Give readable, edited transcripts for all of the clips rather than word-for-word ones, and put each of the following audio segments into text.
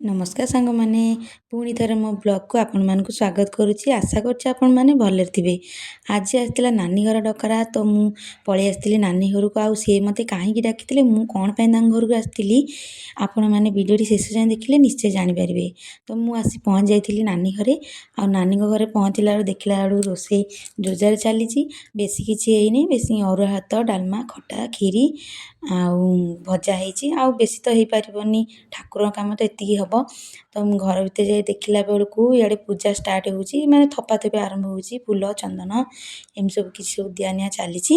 ନମସ୍କାର ସାଙ୍ଗମାନେ, ପୁଣି ଥରେ ମୋ ବ୍ଲଗ୍କୁ ଆପଣମାନଙ୍କୁ ସ୍ୱାଗତ କରୁଛି। ଆଶା କରୁଛି ଆପଣମାନେ ଭଲରେ ଥିବେ। ଆଜି ଆସିଥିଲା ନାନୀ ଘର ଡକରା, ତ ମୁଁ ପଳେଇ ଆସିଥିଲି ନାନୀ ଘରକୁ। ଆଉ ସିଏ ମୋତେ କାହିଁକି ଡାକିଥିଲେ, ମୁଁ କ'ଣ ପାଇଁ ତାଙ୍କ ଘରକୁ ଆସିଥିଲି, ଆପଣମାନେ ଭିଡ଼ିଓଟି ଶେଷ ଯାଏଁ ଦେଖିଲେ ନିଶ୍ଚୟ ଜାଣିପାରିବେ। ତ ମୁଁ ଆସି ପହଞ୍ଚି ଯାଇଥିଲି ନାନୀ ଘରେ। ଆଉ ନାନୀଙ୍କ ଘରେ ପହଞ୍ଚିଲା ବେଳକୁ ଦେଖିଲା ବେଳକୁ ରୋଷେଇ ଜୋରଜାର ଚାଲିଛି। ବେଶୀ କିଛି ହେଇନି, ବେଶୀ ଅରୁଆ ଭାତ, ଡାଲମା, ଖଟା, କ୍ଷୀରି ଆଉ ଭଜା ହେଇଛି। ଆଉ ବେଶୀ ତ ହେଇପାରିବନି, ଠାକୁରଙ୍କ କାମ ତ ଏତିକି ହେବ। ତ ମୁଁ ଘର ଭିତରେ ଯାଇ ଦେଖିଲା ବେଳକୁ ଇଆଡ଼େ ପୂଜା ଷ୍ଟାର୍ଟ ହେଉଛି, ମାନେ ଥପାଥପି ଆରମ୍ଭ ହେଉଛି। ଫୁଲ, ଚନ୍ଦନ ଏମିତି ସବୁ କିଛି ସବୁ ଦିଆ ନିଆ ଚାଲିଛି।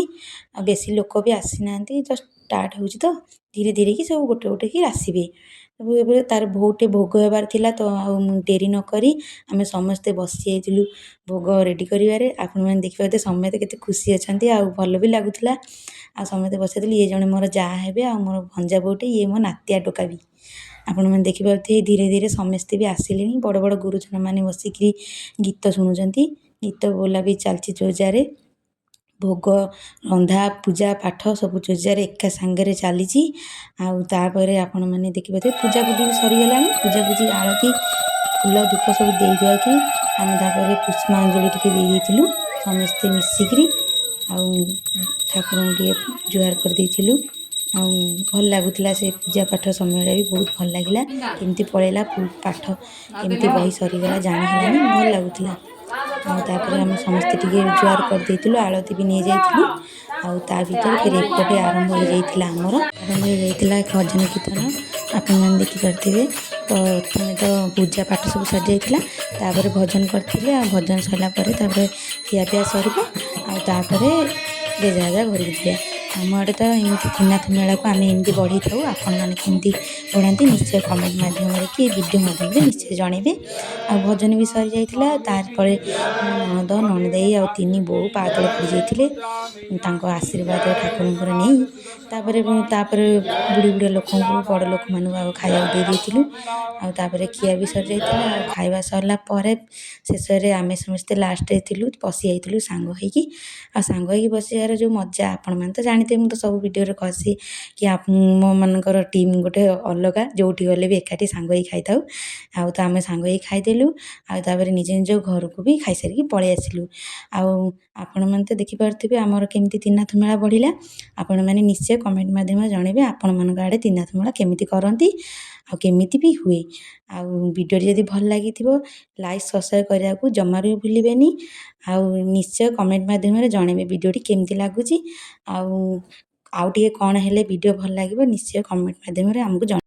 ଆଉ ବେଶୀ ଲୋକ ବି ଆସିନାହାନ୍ତି, ଜଷ୍ଟ ଷ୍ଟାର୍ଟ ହେଉଛି, ତ ଧୀରେ ଧୀରେ କି ସବୁ ଗୋଟେ ଗୋଟେ କି ଆସିବେ। ଏବେ ତାର ବହୁତ ଭୋଗ ହେବାର ଥିଲା, ତ ଆଉ ମୁଁ ଡେରି ନକରି ଆମେ ସମସ୍ତେ ବସିଯାଇଥିଲୁ ଭୋଗ ରେଡ଼ି କରିବାରେ। ଆପଣମାନେ ଦେଖିପାରୁଥିବେ ସମସ୍ତେ କେତେ ଖୁସି ଅଛନ୍ତି ଆଉ ଭଲ ବି ଲାଗୁଥିଲା। ଆଉ ସମସ୍ତେ ବସିଯାଇଥିଲୁ। ଇଏ ଜଣେ ମୋର ଯାଆ ହେବେ ଆଉ ମୋର ଭଞ୍ଜା ବୋଉଟେ, ଇଏ ମୋ ନାତିଆ ଟୋକା ବି। ଆପଣମାନେ ଦେଖିପାରୁଥିବେ ଧୀରେ ଧୀରେ ସମସ୍ତେ ବି ଆସିଲେଣି। ବଡ଼ ବଡ଼ ଗୁରୁଜନମାନେ ବସିକରି ଗୀତ ଶୁଣୁଛନ୍ତି। ଗୀତ ବୋଲା ବି ଚାଲିଛି ଜୋରଜାରେ। ଭୋଗ ରନ୍ଧା, ପୂଜା ପାଠ ସବୁ ଜୋରଜାରେ ଏକା ସାଙ୍ଗରେ ଚାଲିଛି। ଆଉ ତାପରେ ଆପଣମାନେ ଦେଖିପାରୁଥିବେ ପୂଜାପୂଜି ବି ସରିଗଲାଣି। ପୂଜାପୂଜି, ଆଳତି, ଫୁଲ, ଧୂପ ସବୁ ଦେଇ ଦୁଆକି ଆମେ ତାପରେ ପୁଷ୍ପାଞ୍ଜଳି ଟିକେ ଦେଇ ଦେଇଥିଲୁ ସମସ୍ତେ ମିଶିକିରି। ଆଉ ଠାକୁରଙ୍କୁ ଟିକେ ଜୁହାର କରିଦେଇଥିଲୁ। ଆଉ ଭଲ ଲାଗୁଥିଲା, ସେ ପୂଜା ପାଠ ସମୟଟା ବି ବହୁତ ଭଲ ଲାଗିଲା। କେମିତି ପଳେଇଲା ପାଠ, କେମିତି ବହି ସରିଗଲା ଜାଣି ହେଲାନି, ଭଲ ଲାଗୁଥିଲା। ଆଉ ତାପରେ ଆମେ ସମସ୍ତେ ଟିକେ ଜୁହାର କରିଦେଇଥିଲୁ, ଆଳତି ବି ନେଇଯାଇଥିଲୁ। ଆଉ ତା ଭିତରେ ଫେର ଏପଟେ ଆରମ୍ଭ ହେଇଯାଇଥିଲା ଆମର, ଆରମ୍ଭ ହେଇଯାଇଥିଲା ଭଜନ କୀର୍ତ୍ତନ, ଆପଣମାନେ ଦେଖିପାରୁଥିବେ। ପ୍ରଥମେ ତ ପୂଜା ପାଠ ସବୁ ସରିଯାଇଥିଲା, ତାପରେ ଭଜନ କରିଥିଲେ। ଆଉ ଭଜନ ସରିଲା ପରେ ତାପରେ ଖିଆପିଆ ସରିବ ଆଉ ତାପରେ ଯେଝା ଯେଝା ଘରକୁ ଯିବା। ଆମ ଆଡ଼େ ତ ଏମିତି ତ୍ରିନାଥ ମେଳାକୁ ଆମେ ଏମିତି ବଢ଼େଇଥାଉ। ଆପଣମାନେ କେମିତି ବଢ଼ାନ୍ତି ନିଶ୍ଚୟ କମେଣ୍ଟ ମାଧ୍ୟମରେ କି ଭିଡ଼ିଓ ମାଧ୍ୟମରେ ନିଶ୍ଚୟ ଜଣେଇବେ। ଆଉ ଭଜନ ବି ସରିଯାଇଥିଲା। ତାପରେ ମୋ ନଣନ୍ଦ, ନଣଦେଇ ଆଉ ତିନି ବୋଉ ପାଦ ତଳେ ପଡ଼ିଯାଇଥିଲେ। ତାଙ୍କ ଆଶୀର୍ବାଦ ଠାକୁରଙ୍କର ନେଇ ତାପରେ ତାପରେ ବୁଢ଼ୀ ବୁଢ଼ା ଲୋକଙ୍କୁ, ବଡ଼ ଲୋକମାନଙ୍କୁ ଆଉ ଖାଇବାକୁ ଦେଇ ଦେଇଥିଲୁ। ଆଉ ତାପରେ ଖିଆ ବି ସରିଯାଇଥିଲା। ଆଉ ଖାଇବା ସରିଲା ପରେ ଶେଷରେ ଆମେ ସମସ୍ତେ ଲାଷ୍ଟରେ ଥିଲୁ, ବସି ଯାଇଥିଲୁ ସାଙ୍ଗ ହେଇକି। ଆଉ ସାଙ୍ଗ ହେଇକି ବସିବାର ଯେଉଁ ମଜା ଆପଣମାନେ ତ ଜାଣିଥିବେ। ମୁଁ ତ ସବୁ ଭିଡ଼ିଓରେ କହେସି କି ମୋ ମାନଙ୍କର ଟିମ୍ ଗୋଟେ ଅଲଗା, ଯେଉଁଠି ଗଲେ ବି ଏକାଠି ସାଙ୍ଗ ହେଇକି ଖାଇଥାଉ। ଆଉ ତ ଆମେ ସାଙ୍ଗ ହେଇକି ଖାଇଦେଲୁ। ଆଉ ତାପରେ ନିଜ ନିଜ ଘରକୁ ବି ଖାଇସାରିକି ପଳେଇ ଆସିଲୁ। ଆଉ ଆପଣମାନେ ତ ଦେଖିପାରୁଥିବେ ଆମର କେମିତି ତ୍ରିନାଥ ମେଳା ବଢ଼ିଲା। ଆପଣମାନେ ନିଶ୍ଚୟ କମେଣ୍ଟ ମାଧ୍ୟମରେ ଜଣେଇବେ ଆପଣମାନଙ୍କ ଆଡ଼େ ତ୍ରିନାଥ ମେଳା କେମିତି କରନ୍ତି ଆଉ କେମିତି ବି ହୁଏ। ଆଉ ଭିଡ଼ିଓଟି ଯଦି ଭଲ ଲାଗିଥିବ, ଲାଇକ୍, ସବସ୍କ୍ରାଇବ୍ କରିବାକୁ ଜମାରୁ ବି ଭୁଲିବେନି। ଆଉ ନିଶ୍ଚୟ କମେଣ୍ଟ ମାଧ୍ୟମରେ ଜଣେଇବେ ଭିଡ଼ିଓଟି କେମିତି ଲାଗୁଛି ଆଉ ଆଉ ଟିକେ କ'ଣ ହେଲେ ଭିଡ଼ିଓ ଭଲ ଲାଗିବ, ନିଶ୍ଚୟ କମେଣ୍ଟ ମାଧ୍ୟମରେ ଆମକୁ ଜଣେଇବେ।